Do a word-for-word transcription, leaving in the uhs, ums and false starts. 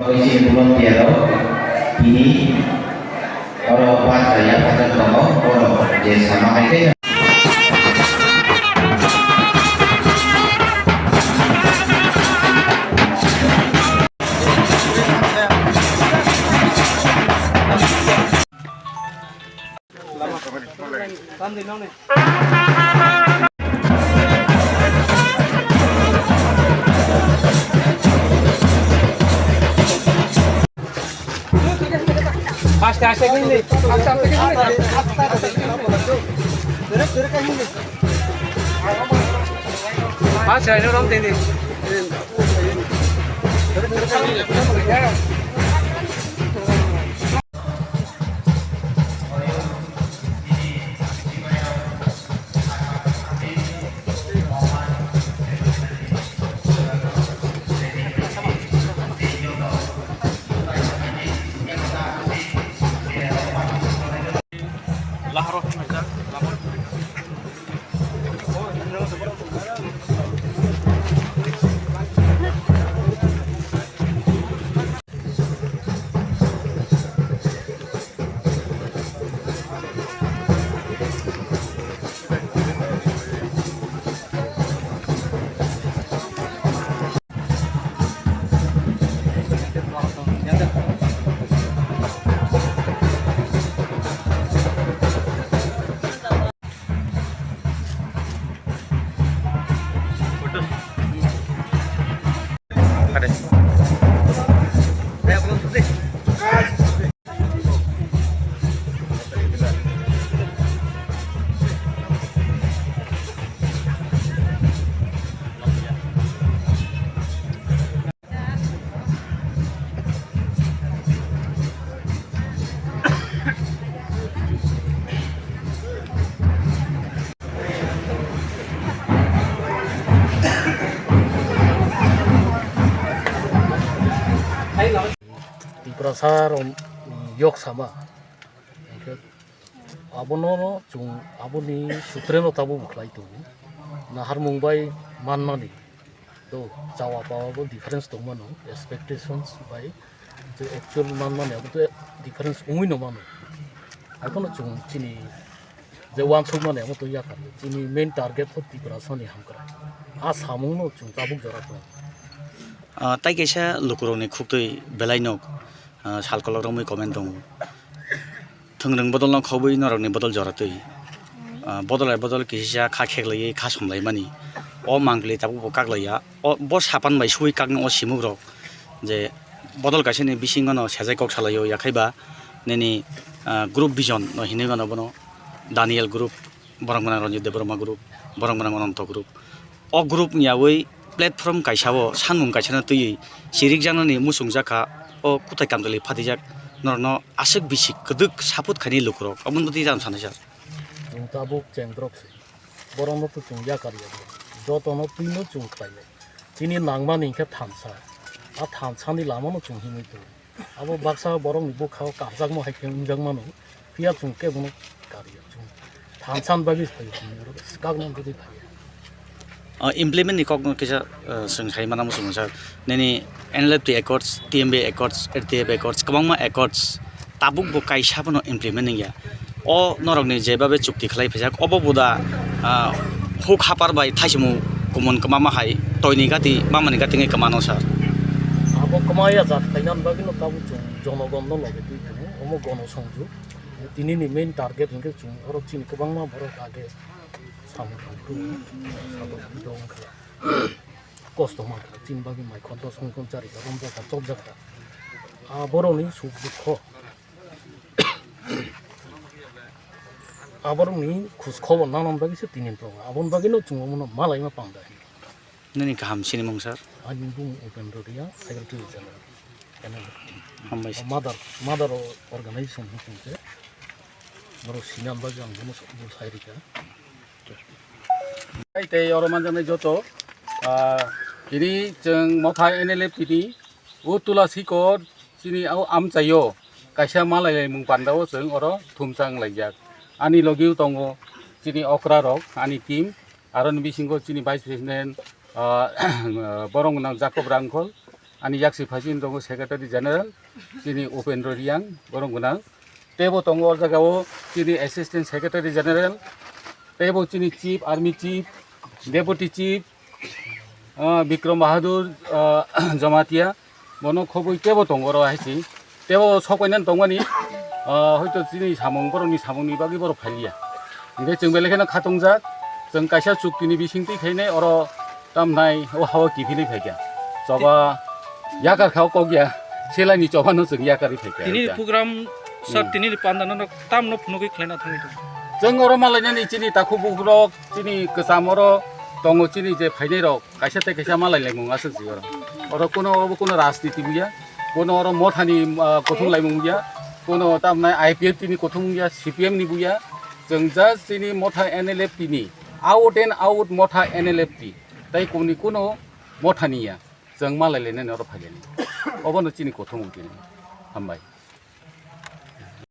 Chini volunteer rok tini oro bachai yaphajak tongo, borok je sama hai khe. Aste aste gini. Aste aste gini. Aste aste rom tini. Tiprasa rok yok sama, hingke abono chwng aboni sutreno tabuk bwkhlai tongo. Naharmung bai manmani, do chawa pawa bo difference tongmano, expectations bai je actual manmani abo to difference wngwi no mano. Haiphano chwng chini je uansukmani amo to yakar, chini main target kho Tiprasani hamkrai. A samungno chwng tabuk jora tongo. Ah, tai kaisa lukurokni khuktwi belai nok, ah, sal kolok romwi comment tongo. Thwngrwng bodolno khobwi norokni bodol jora twi. Ah, bodol hai bodol kisa kha kheklaiwi kha somlaimani. O mangpili tabuk bo kaklaiya. O, bo sapan bai suwi kakno o simukrok je bodol kaisani bisingono sejai kok salaio, yakhaiba nini, ah, group vision no hinwi mano bono Daniel group. Borok gwnang Ranjit Debbarma group, borok gwnang Ananto group. O group ni yaui platform kaisa o sanmung kaisa no twiwi chirikjaknani muchungjak kha, o kwtai kamchwlwi phatijak norokno aswk bisi kwdwk support khainai lukurok, aboni bwtwi tamo sanai sir. Chwng tabuk chengdrop se, borokno to chwng yakar ya, jotono twino chwng khlai ya. Chini nangmani hinkhe thansa, a thansani lamano chwng himwi tongo. Abo baksa borokni bwkhao karjakma hai khe wngjak mano, phiya chwng kebono karya, chwng thansan bagwi phaio, chwng oro swkakna bagwi phaio. O implement ni kokno kisa, eh, chwng sai mano muchungo sir. Nini N L F T accords, T M B accords, R T F accords, kwbangma accords tabuk bo kaisa bono implement wngya. O norokni jebabe chukti khlai phaijak, obo boda, ah, huk hapar bai thaichimung kumun kwmama hai toini gati mamani gati wngwi kwmano sir. Abo kwmaya jat khlainani bagwino tabuk chwng jonogonno loge twi tongo, omo gono songju. Tinini main target hinkhe chwng oro chini kwbangma borok age samung tangphuru, kosto mankha, chini bagwi mai khordo songkon charikha, romjakha, chopjakha. Ah, borokni suk dukho. Aborokni khus khobor nanan bagwi se tini tongo. Aboni bagwino chwng omono malaima pangda. Nini kaham sinimung sir? Ani bumung Upen Rodia, Secretary General, N L F T. Hambai sir. Mother, mother organization hwnwi se. Borok sinan bagwi ang bono sai rikha. Tei oro manjaknai joto, ah, tini chwng motha N L F T ni o Tula Sikor chini o amchaio kaisa malailaimung pandao chwng oro thumsa wnglaijak. Ani logio tongo chini okra rok, ani team, aroni bisingo chini Vice President, ah, borok gwnang Jacob Rangkhol, Ani yaksi phaisin tongo Secretary General, chini Upendra Riang, borok gwnang. Tebo tongo o jagao chini Assistant Secretary General, tebo chini Chief, Army Chief, Deputy Chief, ah, Bikram Bahadur, ah, Jamatia, bono khoboi tebo tongo oro hai si. Tebo sok painani tongmani, ah, hoito chini samung, borokni samungni bagwi borok phailia. Hingke chwng belai kheno khatungjak, chwng kaisa chuktini bisingtwi khainai oro tamnai o hao kiphilwi phaikha. Choba yakar khao kok ya, selani chobano chwng yakarwi phaikha. Tini program sir, hmm, tini panda no tamno phunugwi khlaina thangwi tong. Chwng oro malainani chini takhuk bukhurok, chini kwcham oro tongo chini je phainai rok. Kaisa tei kaisa malai laimung aswk si oro. Oro kuno, oro kuno rajniti buya, kuno oro mothani, ah, kuthum laimung buya, kuno tamnai I P F T ni kuthum buya, C P M ni buya. Chwng just chini motha N L F T ni, out and out motha N L F T. Tai kuni kuno mothani ya. Chwng malai lainani oro phailaini. Obono chini kuthum tini. Hambai.